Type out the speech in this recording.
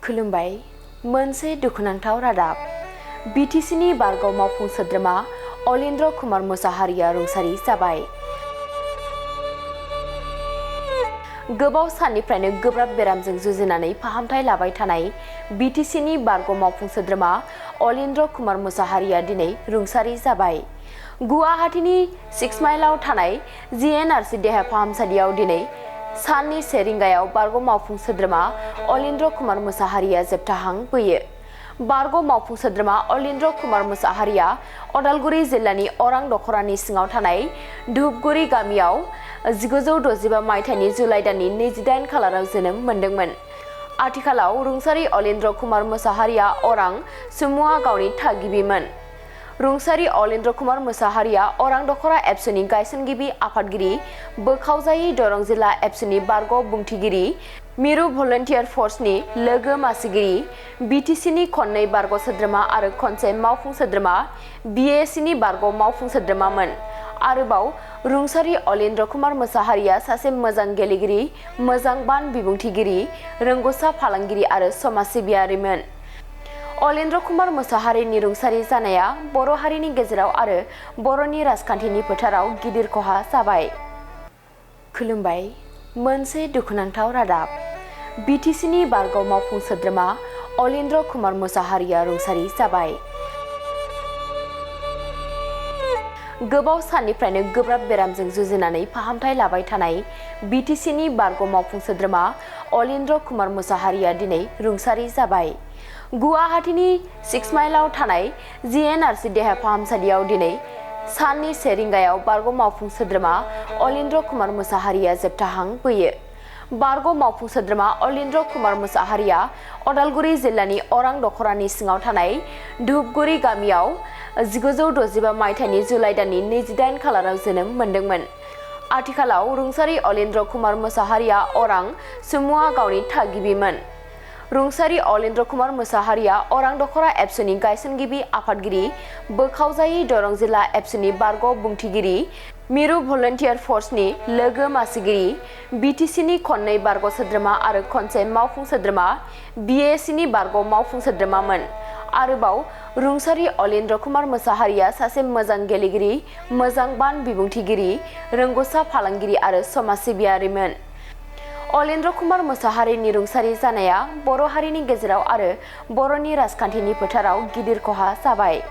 खुलुमबाय। मोनसे दुखुनांथाव रादाब। बिटिसिनि बारग' मावफुं सोद्रोमा अलिन्द्र कुमार मुसाहारिया रुंसारि जाबाय। गोबाव साननिफ्रायनो गोब्राब बेरामजों जुजिनानै फाहामथाय लाबाय थानाय बिटिसिनि बारग' मावफुं सोद्रोमा अलिन्द्र कुमार मुसाहारिया दिनै रुंसारि जाबाय। गुवाहाटीनि 6 माइलाव थानाय जिएनआरसि देहा फाहामसालियाव दिनै साननि 1 रिंगायाव बारग' मावफुं सोद्रोमा अलिन्द्र कुमार मुसाहारिया जोबथा हां बोयो। बारग' मावफुं सोद्रोमा अलिन्द्र कुमार मुसाहारिया अदालगुरि जिल्लानि अरां दखरानि सिङाव थानाय धुपगुरि गामियाव 1965 मायथाइनि जुलाइ दाननि 28 खालाराव जोनोम मोन्दोंमोन। आथिखालाव रुंसारि अलिन्द्र कुमार मुसाहारिया अरां सुमुवा गावनि थागिबिमोन। रुंसारि अलिन्द्र कुमार मुसाहारिया अरां दखरा एबसुनि गायसनगिरि आफादगिरि, बोखावजायै दरं जिल्ला एबसुनि बारग' बुंथिगिरि, मिरु भलन्टियार फर्सनि लोगो मासिगिरि, बिटिसिनि खननै बारग' सोद्रोमा आरो खनसे मावफुं सोद्रोमा, बिएसिनि बारग' मावफुं सोद्रोमामोन। आरोबाव रुंसारि अलिन्द्र कुमार मुसाहारिया सासे मोजां गेलेगिरि, मोजां बान बिबुंथिगिरि, रोंग'सा फालांगिरि आरो समाज सिबियारिमोन। अलिन्द्र कुमार मुसाहारिनि रुंसारि जानाया बर' हारिनि गेजेराव आरो बर'नि राजखान्थिनि फोथाराव गिदिर खहा जाबाय। खुलुमबाय। मोनसे दुखुनांथाव रादाब। बिटिसिनि बारग' मावफुं सोद्रोमा अलिन्द्र कुमार मुसाहारिया रुंसारि जाबाय। गोबाव साननिफ्रायनो गोब्राब बेरामजों जुजिनानै फाहामथाय लाबाय थानाय बिटिसिनि बारग' मावफुं सोद्रोमा अलिन्द्र कुमार मुसाहारिया दिनै रुंसारि जाबाय। गुवाहाटीनि 6 माइलाव थानाय जिएनआरसि देहा फाहामसालियाव दिनै साननि 1 रिंगायाव बारग' मावफुं सोद्रोमा अलिन्द्र कुमार मुसाहारिया जोबथा हां बोयो। बारग' मावफुं सोद्रोमा अलिन्द्र कुमार मुसाहारिया अदालगुरि जिल्लानि अरां दखरानि सिङाव थानाय धुपगुरि गामियाव 1965 मायथाइनि जुलाइ दाननि 28 खालाराव जोनोम मोन्दोंमोन। आथिखालाव रुंसारि अलिन्द्र कुमार मुसाहारिया अरां सुमुवा गावनि थागिबिमोन। रुंसारि अलिन्द्र कुमार मुसाहारिया अरां दखरा एबसुनि गायसनगिरि आफादगिरि, बोखावजायै दरं जिल्ला एबसुनि बारग' बुंथिगिरि, मिरु भलन्टियार फर्सनि लोगो मासिगिरि, बिटिसिनि खननै बारग' सोद्रोमा आरो खनसे मावफुं सोद्रोमा, बिएसिनि बारग' मावफुं सोद्रोमामोन। आरोबाव रुंसारि अलिन्द्र कुमार मुसाहारिया सासे मोजां गेलेगिरि, मोजां बान बिबुंथिगिरि, रोंग'सा फालांगिरि आरो समाज सिबियारिमोन। अलिन्द्र कुमार मुसाहारिनि रुंसारि जानाया बर' हारिनि गेजेराव आरो बर'नि राजखान्थिनि फोथाराव गिदिर खहा जाबाय।